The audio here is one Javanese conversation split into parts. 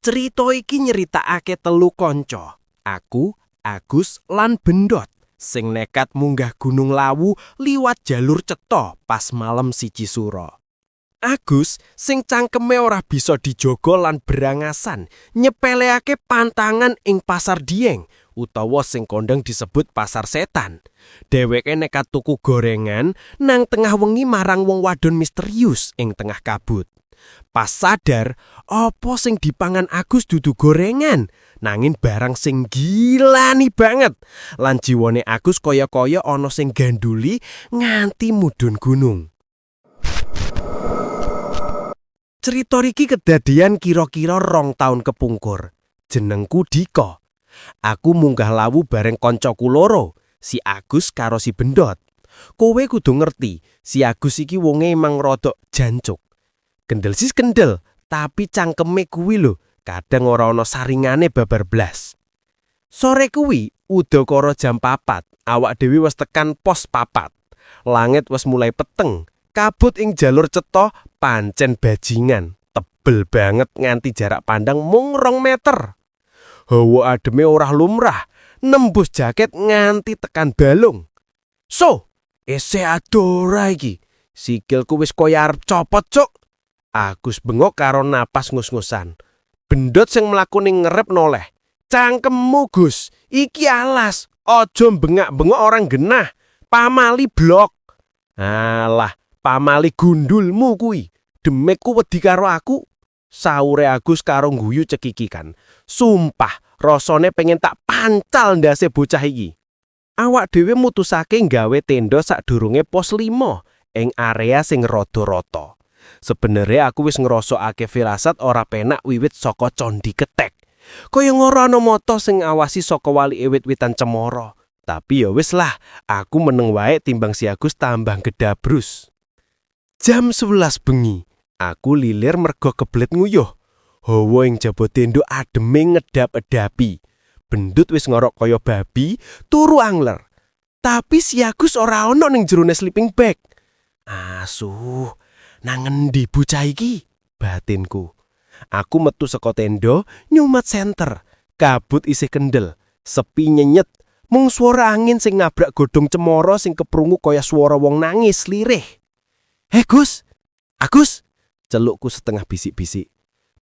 Cerita iki nyeritakake telu kanca, aku, Agus, lan Bendot, sing nekat munggah Gunung Lawu liwat jalur cetha pas malem 1 Suro. Agus sing cangkeme ora bisa dijaga lan brangasan, nyepeleake pantangan ing Pasar Dieng utawa sing kondang disebut Pasar Setan. Dheweke nekat tuku gorengan nang tengah wengi marang wong wadon misterius ing tengah kabut. Pas sadar, apa sing dipangan Agus dudu gorengan, nanging barang sing gilani banget. Lan jiwane Agus kaya-kaya ana sing ganduli nganti mudhun gunung. Cerita iki kedadian kira-kira 2 taun kepungkur. Jenengku Dika. Aku munggah Lawu bareng koncoku loro, si Agus karo si Bendot. Kowe kudu ngerti, si Agus iki wonge emang rodok jancuk. Kendel sis kendel, tapi cangkeme kuwi lho, kadang ora ana saringane babar blas. Sore kuwi, udakara jam 4, awak dhewe wis tekan pos 4. Langit wis mulai peteng, kabut ing jalur cetha pancen bajingan, tebel banget nganti jarak pandang mung 2 meter. Hawa ademe ora lumrah, nembus jaket nganti tekan balung. "So, isih adoh ora iki? Sikilku wis kaya arep copot, cuk." Agus bengok karo napas ngus-ngusan. Bendot sing mlaku ning ngarep noleh. "Cangkemmu, Gus, iki alas. Aja bengak-bengok, ora genah. Pamali blok." "Alah, pamali gundulmu kuwi. Demekku wedi karo aku," saure Agus karo guyu cekikikan. Sumpah, rasane pengen tak pancal ndase bocah iki. Awak dhewe mutusake nggawe tenda sadurunge pos 5 ing area sing rada rata. Sebenere aku wis ngrasakake firasat ora penak wiwit saka Candhi Kethek. Kaya ora ana mata sing ngawasi saka walike wit-witan cemara. Tapi ya wis lah, aku meneng wae timbang si Agus tambah gedabrus. Jam 11 bengi, aku lilir mergo kebelet nguyuh. Hawa ing jaba tenda ademe ngedap-edapi. Bendut wis ngorok kaya babi, turu angler. Tapi si Agus ora ana ning jerone sleeping bag. "Asu, nang ngendi bocah iki?" batinku. Aku metu saka tenda, nyumat senter. Kabut isih kendel, sepi nyenyet. Mung swara angin sing nabrak godhong cemara sing keprungu kaya swara wong nangis lirih. "Heh Gus, Agus," celukku setengah bisik-bisik.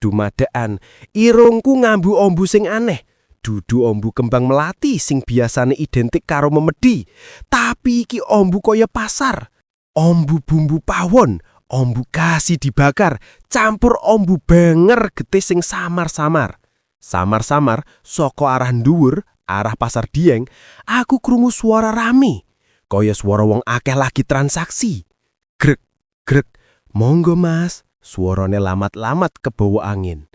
Dumadakan, irungku ngambu ombu sing aneh. Dudu ombu kembang melati sing biasane identik karo memedi. Tapi iki ombu kaya pasar. Ombu bumbu pawon, ombu kasi dibakar, campur ombu banger getih sing samar-samar. Samar-samar, saka arah dhuwur, arah Pasar Dieng, aku krungu suara rame. Kaya suara wong akeh lagi transaksi. Grek, grek, "Monggo, Mas," suarane lamat-lamat kebawa angin.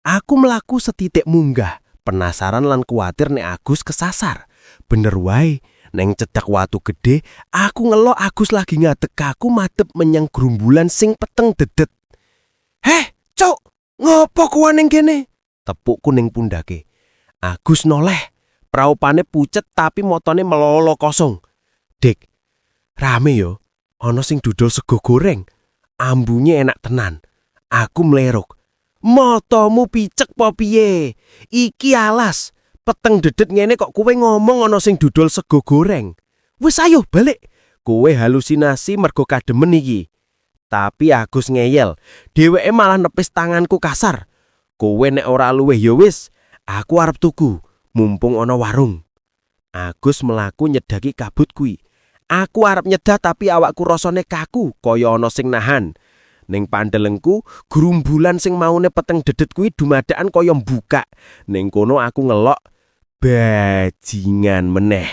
Aku mlaku setitik munggah, penasaran lan kuatir nek Agus kesasar. Bener wae, neng cedhak watu gede, aku ngelok Agus lagi ngadeg kaku madep menyang grumbulan sing peteng dedet. "Heh, cuk, ngopo kowe ning kene?" Tepukku ning pundake. Agus noleh, praupane pucet tapi motone melolo kosong. "Dik, rame yo, ana sing dodol sego goreng. Ambune enak tenan." Aku mleruk. "Motomu picek po piye? Iki alas. Peteng dedet ngene kok kowe ngomong ana sing dodol sego goreng. Wis, ayo balik. Kowe halusinasi mergo kademen iki." Tapi Agus ngeyel. Dheweke malah nepis tanganku kasar. "Kowe nek ora luweh ya wis, aku arep tuku, mumpung ana warung." Agus mlaku nyedaki kabut kuwi. Aku arep nyedah tapi awakku rasane kaku kaya ana sing nahan. Ning pandelengku, grumbulan sing maune peteng dedet kuwi dumadakan kaya mbukak. Ning kono aku ngelok bajingan meneh.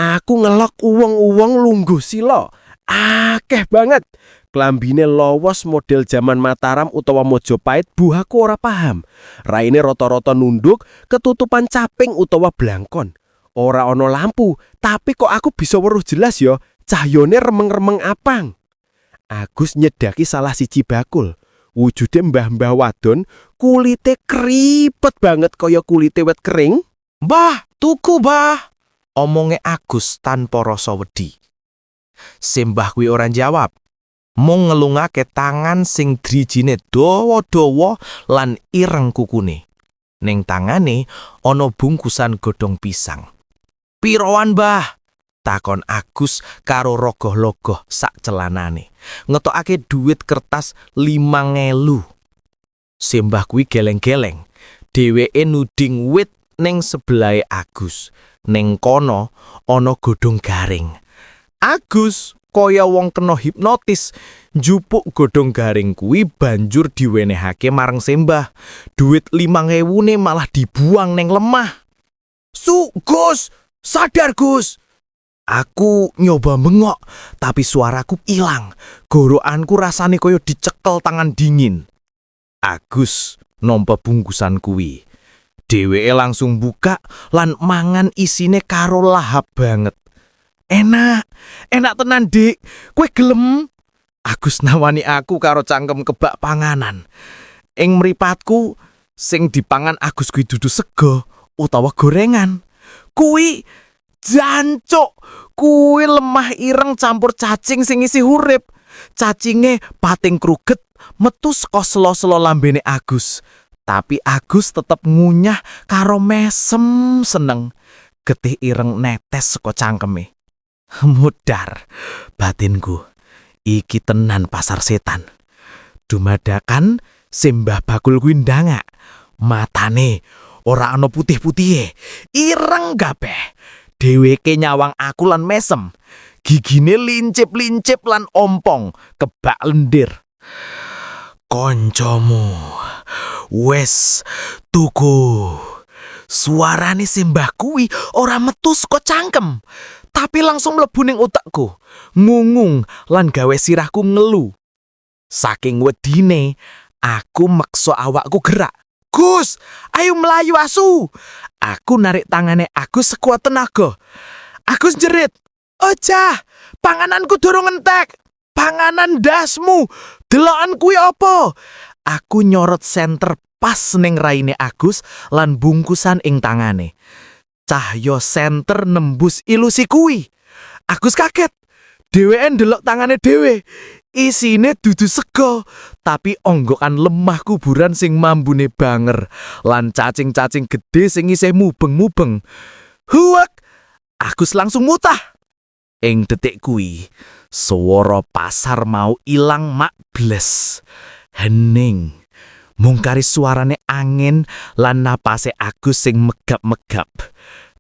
Aku ngelok uwong-uwong lungguh sila. Akeh banget. Klambine lowos model jaman Mataram utawa Mojopahit, mbuh, aku ora paham. Raine rata-rata nunduk, ketutupan caping utawa blangkon. Ora ana lampu, tapi kok aku bisa weruh jelas ya, cahyane remeng-remeng apang. Agus nyedaki salah siji bakul. Wujude mbah-mbah wadon, kulite kripet banget kaya kulite wit kering. "Mbah, tuku, Mbah." Omonge Agus tanpa rasa wedi. Simbah kuwi ora jawab. Mung ngelungake tangan sing drijine dawa-dawa lan ireng kukune. Ning tangane ana bungkusan godhong pisang. "Piroan, Mbah?" takon Agus karo rogoh-logoh sak celanane. Ngetokake duit kertas 5.000. Simbah kuwi geleng-geleng. Dheweke nuding wit ning sebelahe Agus. Ning kono ana godhong garing. Agus kaya wong kena hipnotis, njupuk godhong garing kuwi banjur diwenehake marang Sembah. Duit 5.000-ne malah dibuang ning lemah. "Su, Gus, sadar, Gus!" Aku nyoba bengok, tapi suaraku ilang. Gorokanku rasane kaya dicekel tangan dingin. Agus nampa bungkusan kuwi. Dheweke langsung buka lan mangan isine karo lahap banget. "Enak, enak tenan, Dik. Kowe gelem?" Agus nawani aku karo cangkem kebak panganan. Ing mripatku, sing dipangan Agus kuwi dudu sego utawa gorengan. Kuwi, jancuk, kuwi lemah ireng campur cacing sing isih urip. Cacinge pating kruget metu saka sela-sela lambene Agus. Tapi Agus tetep ngunyah karo mesem seneng. Getih ireng netes saka cangkeme. "Mudar," batinku. "Iki tenan pasar setan." Dumadakan simbah bakul kuwi ndangak. Matane ora ana putih-putihe, ireng kabeh. Dheweke nyawang aku lan mesem. Gigine lincip-lincip lan ompong, kebak lendir. "Koncomu wes tuku." Suarane simbah kuwi ora metu saka cangkem, tapi langsung mlebu ning otakku, ngungung lan gawe sirahku ngelu. Saking wedine, aku meksa awakku gerak. "Gus, ayo mlayu, asu." Aku narik tangane Agus sekuat tenaga. Agus jerit, "Ojah, pangananku durung entek." "Panganan ndasmu, deloken kuwi apa?" Aku nyorot senter pas ning raine Agus lan bungkusan ing tangane. Cahya senter nembus ilusi kuwi. Agus kaget. Dheweke ndelok tangane dhewe. Isine dudu sego, tapi onggokan lemah kuburan sing mambune banger lan cacing-cacing gede sing isih mubeng-mubeng. Huak! Agus langsung mutah. Ing detik kuwi, swara pasar mau ilang mak bles. Hening. Mung kari suarane angin lan napase Agus sing megap-megap.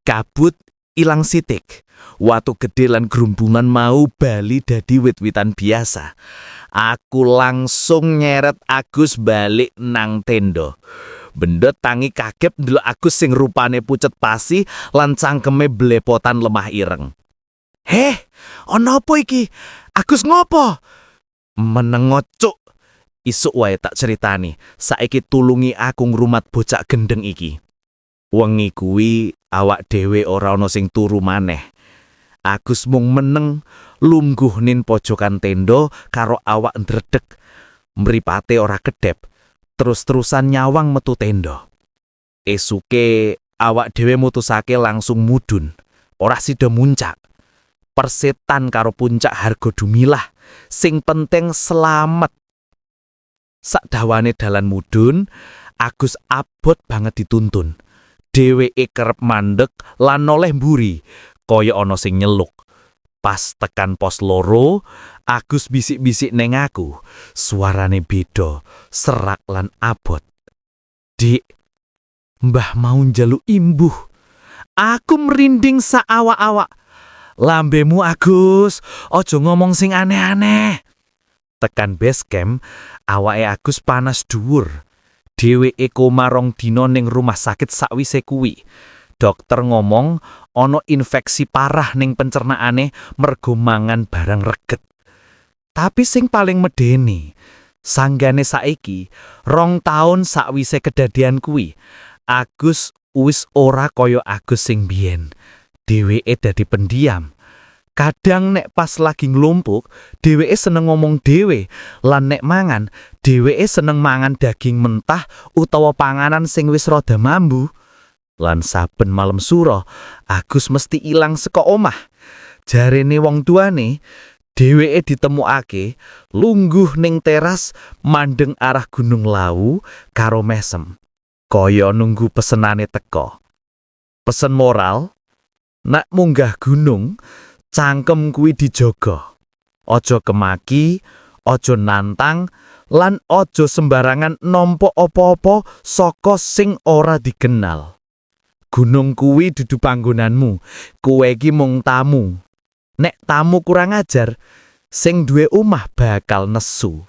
Kabut ilang sitik. Watu gede lan grumbungan mau bali dadi wit-witan biasa. Aku langsung nyeret Agus balik nang tenda. Bendot tangi kaget ndelok Agus sing rupane pucet pasi lan cangkeme blepotan lemah ireng. "Heh, ana apa iki? Agus ngopo?" "Menengo, cuk. Isuk wae tak ceritani. Saiki tulungi aku ngrumat bocah gendeng iki." Wengi kuwi awak dhewe ora ana sing turu maneh. Agus mung meneng lungguh ning pojokan tenda karo awak ndredeg. Mripate ora kedep, terus-terusan nyawang metu tenda. Esuke awak dhewe mutusake langsung mudun, ora sida muncak. Persetan karo puncak Hargodumilah, sing penting selamat. Sakdawane dalan mudun, Agus abot banget dituntun. Dheweke kerep mandek lan noleh mburi, kaya ana sing nyeluk. Pas tekan pos 2, Agus bisik-bisik neng aku. Suarane beda, serak lan abot. "Dik, mbah mau njaluk imbuh." Aku merinding sak awak-awak. "Lambemu, Agus, ojo ngomong sing aneh-aneh." Tekan base camp, awake Agus panas dhuwur. Dheweke koma 2 dina ning rumah sakit sakwise kuwi. Dokter ngomong ana infeksi parah ning pencernaane mergo mangan barang reget. Tapi sing paling medeni, sanggane saiki, 2 taun sakwise kedadian kuwi, Agus wis ora kaya Agus sing biyen. Dheweke dadi pendiam. Kadang nek pas lagi nglumpuk, dheweke seneng ngomong dhewe, lan nek mangan, dheweke seneng mangan daging mentah utawa panganan sing wis rada mambu. Lan saben malam suro, Agus mesti ilang saka omah. Jarene wong tuane, Dheweke ditemukake lungguh ning teras mandeng arah Gunung Lawu karo mesem. Kaya nunggu pesenane teko. Pesen moral, nek munggah gunung, cangkem kuwi dijaga. Aja kemaki, aja nantang, lan aja sembarangan nampa apa-apa saka sing ora dikenal. Gunung kuwi dudu panggonanmu, kowe iki mung tamu. Nek tamu kurang ajar, sing duwe omah bakal nesu.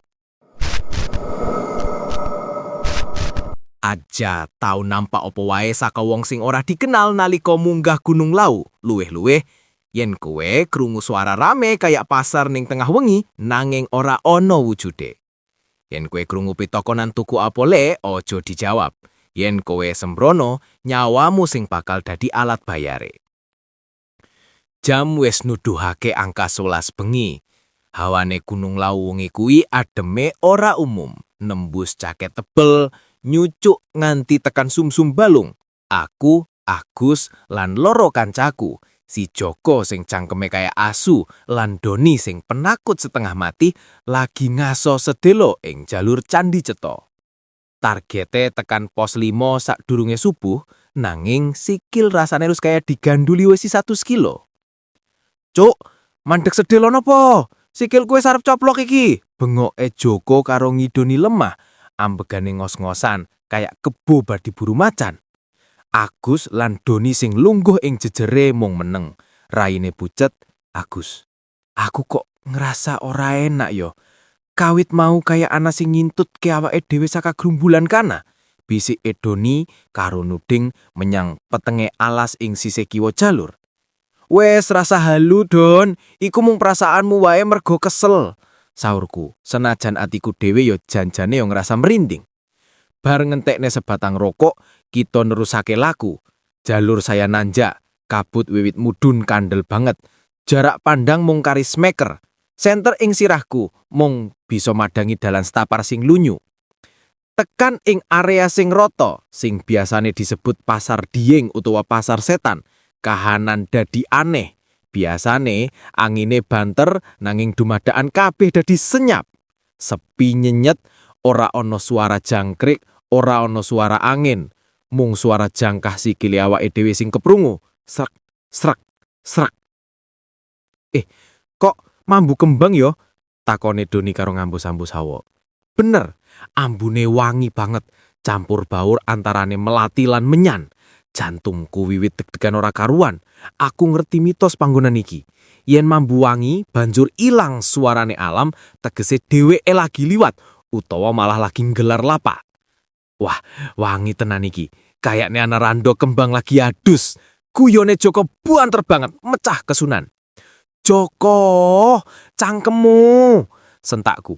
Aja tau nampa opo wae saka wong sing ora dikenal nalika munggah Gunung Lawu. Luwih-luwih yen kowe krungu suara rame kayak pasar ning tengah wengi nanging ora ana wujude. Yen kowe krungu pitakonan tuku apa le, aja dijawab. Yen kowe sembrono, nyawamu sing bakal dadi alat bayare. Jam wis nuduhake angka 11 bengi. Hawane Gunung Lawu wengi kuwi ademe ora umum, nembus jaket tebel, nyucuk nganti tekan sumsum balung. Aku, Agus, lan loro kancaku, si Joko sing cangkeme kaya asu, lan Doni sing penakut setengah mati, lagi ngaso sedelo ing jalur Candi Ceto. Targete tekan pos 5 sadurunge subuh, nanging sikil rasane wis kaya diganduli wesi 100 kilo. "Cuk, mandek sedelo nopo? Sikilku wis arep coplok iki." Bengoke Joko karo ngidoni lemah, ambegane ngos-ngosan, kayak kebo bar diburu macan. Agus lan Doni sing lungguh ing jejere mung meneng. Raine pucet, "Agus, aku kok ngerasa ora enak yo. Kawit mau kaya ana sing ngintutke awake dhewe saka grumbulan kana." Bisike Doni karo nuding menyang petenge alas ing sisih kiwa jalur. "Wes, rasah halu, Don, iku mung perasaanmu wae mergo kesel." Saurku, senajan atiku dhewe yo janjane yo ngerasa merinding. Bar ngentekne sebatang rokok, kita nerusake laku. Jalur saya nanjak, kabut wiwit mudhun kandel banget. Jarak pandang mung kari smeker. Senter ing sirahku mung bisa madangi dalan setapak sing lunyu. Tekan ing area sing roto, sing biasane disebut Pasar Dieng utawa Pasar Setan, kahanan dadi aneh. Biasane angine banter, nanging dumadakan kabeh dadi senyap. Sepi nyenyet, ora ana suara jangkrik, ora ana suara angin. Mung suara jangkah sikile awake dhewe sing keprungu. Srek, srek, srek. "Eh, kok mambu kembang yo?" takone Doni karo ngambus-ambus hawa. Bener, ambune wangi banget, campur baur antarane melati lan menyan. Jantungku wiwit deg-degan ora karuan. Aku ngerti mitos panggonan iki. Yen mambu wangi banjur ilang suarane alam, tegese dheweke lagi liwat utawa malah lagi nggelar lapak. "Wah, wangi tenan iki. Kayaknya ana rando kembang lagi adus." Guyone Joko buanter banget, mecah kesunan. "Joko, cangkemmu!" sentakku.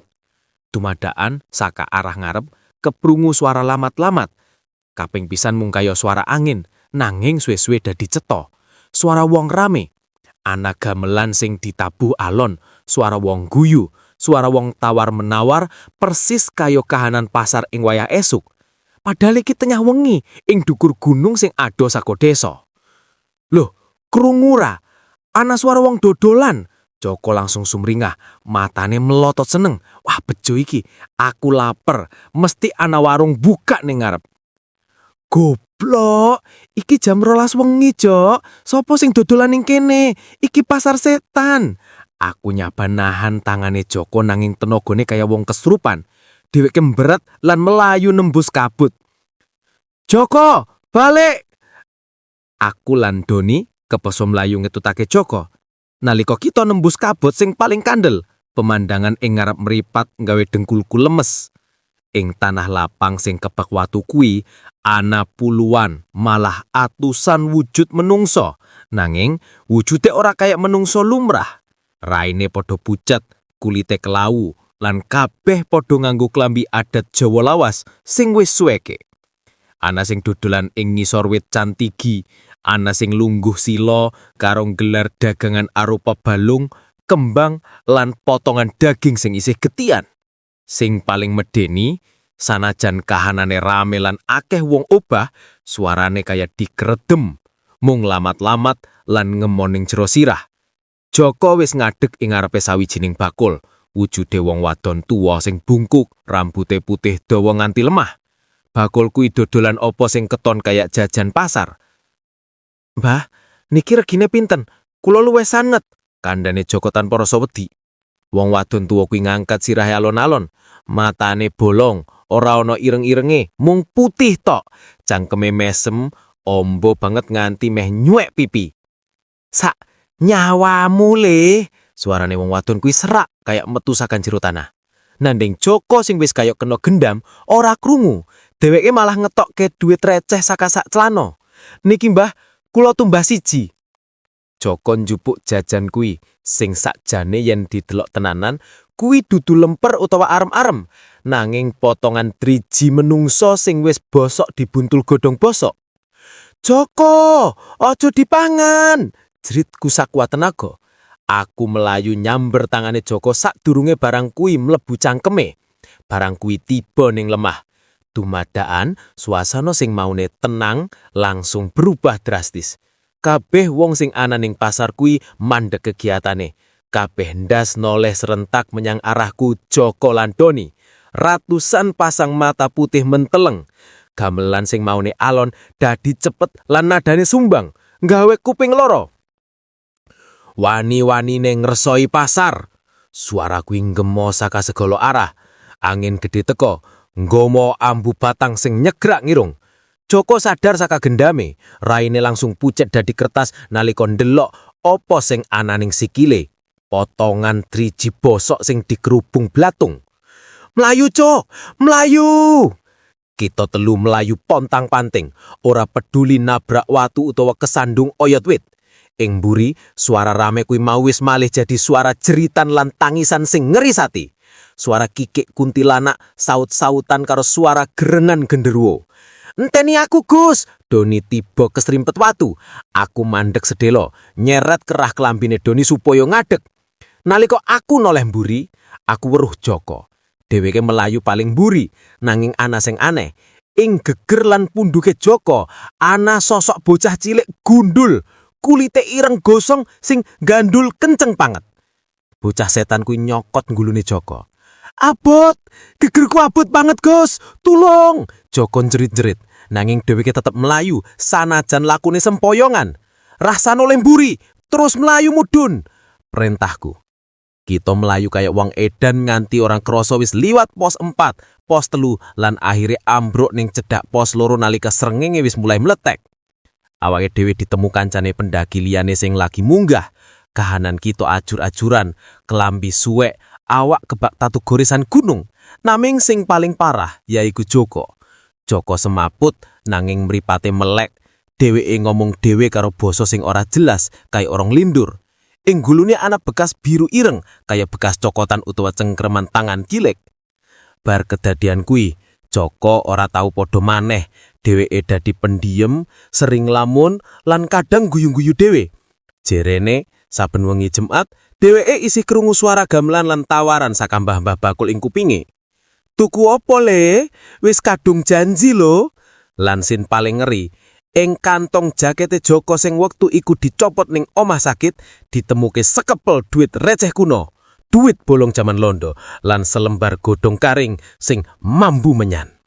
Dumadakan saka arah ngarep keprungu suara lamat-lamat. Kaping pisan mung kaya suara angin, nanging suwe-suwe dadi cetha. Suara wong rame. Ana gamelan sing ditabuh alon, suara wong guyu, suara wong tawar-menawar, persis kaya kahanan pasar ing wayah esuk. Padahal iki tengah wengi ing dukur gunung sing adoh saka desa. "Loh, krungu ra? Ana suara wong dodolan." Joko langsung sumringah, matane melotot seneng. "Wah, bejo iki, aku lapar, mesti ana warung buka ning ngarep." "Goblok, iki jam 12 wengi, Jok. Sopo sing dodolan ning kene? Iki pasar setan." Aku nyaba nahan tangane Joko, nanging tenagane kaya wong kesurupan. Dheweke mberet lan melayu nembus kabut. "Joko, balik!" Aku lan Doni kepeksa mlayu ngetutake Joko. Nalika kita nembus kabut sing paling kandel, pemandangan ing ngarep mripat nggawe dengkulku lemes. Ing tanah lapang sing kebak watu kuwi ana puluhan, malah atusan wujud menungso. Nanging wujude ora kaya menungso lumrah. Raine padha pucet, kulite kelawu, lan kabeh padha nganggo klambi adat Jawa lawas sing wis suweke. Ana sing dodolan ing ngisor wit cantigi, ana sing lungguh sila karo nggelar dagangan arupa balung, kembang, lan potongan daging sing isih getihan. Sing paling medeni, sanajan kahanane rame lan akeh wong obah, suarane kaya dikredem, mung lamat-lamat lan ngemon ing jero sirah. Joko wis ngadeg ing ngarepe sawijining bakul. Wujude wong wadon tuwa sing bungkuk, rambute putih dawa nganti lemah. Bakul kuwi dodolan opo sing keton kayak jajan pasar. "Mbah, niki regine pinten? Kula luwih sanget," kandhane Joko tanpa rasa wedi. Wong wadon tuwa kuwi ngangkat sirahe alon-alon. Matane bolong, ora ana ireng-irenge, mung putih tok. Cangkeme mesem, ombo banget nganti meh nyuwek pipi. "Sak nyawamu, Le." Suarane wong wadon kuwi serak kayak metu saka jero tanah. Nanging Joko sing wis kaya kena gendam ora krungu. Dheweke malah ngetokke duit receh saka sak celana. "Niki, Mbah, kula tumbas siji." Joko njupuk jajan kuwi sing sakjane yen didelok tenanan kuwi dudu lemper utawa arem-arem, nanging potongan driji menungso sing wis bosok dibuntul godhong bosok. "Joko, aja dipangan!" jeritku sakuat tenaga. Aku melayu nyamber tangane Joko sadurunge barang kuwi mlebu cangkeme. Barang kuwi tiba ning lemah. Dumadakan, suasana sing maune tenang langsung berubah drastis. Kabeh wong sing ana ning pasar kuwi mandek kegiatane. Kabeh ndas noleh serentak menyang arahku, Joko lan Doni. Ratusan pasang mata putih menteleng. Gamelan sing maune alon dadi cepet lan nadane sumbang, nggawe kuping loro. "Wani-wanine ngresoi pasar." Suara kuwi nggema saka segala arah. Angin gede teko, nggawa ambu batang sing nyegrak ngirung. Joko sadar saka gendame, raine langsung pucet dadi kertas nalika ndelok apa sing ana ning sikile. Potongan driji bosok sing dikerubung blatung. "Mlayu, Cok! Mlayu!" Kita telu mlayu pontang-panting, ora peduli nabrak watu utawa kesandung oyot wit. Ing mburi, suara rame kuwi mau wis malih jadi suara jeritan lan tangisan sing ngerisati. Suara kikik kuntilanak, saut-sautan karo suara gerengan genderuwo. "Enteni aku, Gus!" Doni tiba kesrimpet watu. Aku mandek sedelo, nyeret kerah kelambine Doni supaya ngadeg. Nalika aku noleh mburi, aku weruh Joko. Dheweke melayu paling mburi, nanging ana sing aneh. Ing geger lan punduke Joko, ana sosok bocah cilik gundul, kulite ireng gosong sing gandul kenceng banget. Bocah setan kuwi nyokot gulune Joko. "Abot, gegerku abot banget, Gus. Tulung!" Joko jerit-jerit. Nanging dheweke tetep melayu, sanajan lakune sempoyongan. "Rasah noleh mburi, terus melayu mudun," perintahku. Kita melayu kayak wong edan nganti ora kroso wis liwat pos 4, pos 3, lan akhirnya ambruk ning cedak pos 2 nalika srengenge wis mulai mletek. Awake dhewe ditemu kancane pendaki liyane sing lagi munggah. Kahanan kita ajur-ajuran, kelambi suwek, awak kebak tatu goresan gunung. Naming sing paling parah yaiku Joko. Joko semaput nanging mripate melek. Dheweke ngomong dhewe karo basa sing ora jelas kaya orang lindur. Ing gulune ana bekas biru ireng kaya bekas cokotan utawa cengkreman tangan cilik. Bar kedadian kuwi, Joko ora tau padha maneh. Dheweke dadi pendiem, sering lamun, lan kadang guyu-guyu dhewe. Jerene, saben wengi Jumat, dheweke isih krungu suara gamelan lan tawaran saka mbah-mbah bakul ing kupinge. "Tuku opo, Le? Wis kadung janji lho." Lan sing paling ngeri, ing kantong jakete Joko sing wektu iku dicopot ning omah sakit, ditemuke sekepel duit receh kuno, duit bolong jaman Londo, lan selembar godhong karing sing mambu menyan.